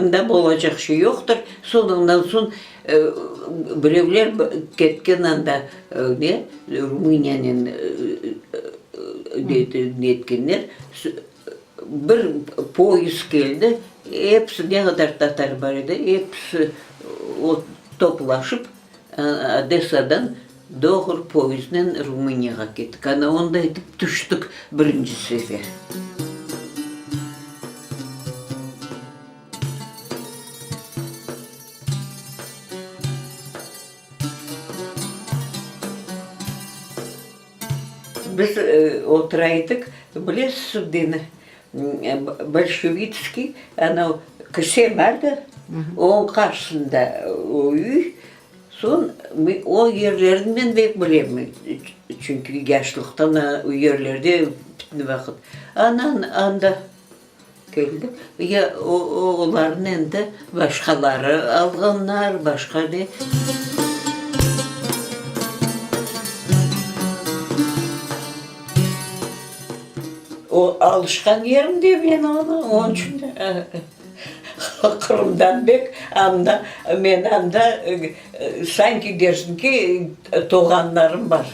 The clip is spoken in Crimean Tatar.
Bunda bolacaq şey yoqtır. Soñ ondan soñ birevler ketken anda ne, Rumıniyanen netkenler, bir poyezd keldi, episi ne qadar tatar bar edi, episi toplaşıp Odessadan doğru poyezdnen Rumıniyağa kettik. Ana onda etip tüştik birinci sefer. Biz otura edik, bilesiz, deni, Bolşevitskiy, anav kise bardı, onıñ qarşısında o üy. Soñ o yerlerni men bek bilem, çünki yaşlıqtan o yerlerde bütün vaqıt. Anan anda Keldi. Ya olarnı endi başqaları alğanlar, başqa ne. O alışqan yerim de men onı, onıñ içün Qırımdan bek anda, men anda sanki dersiñ ki, doğğanlarım bar.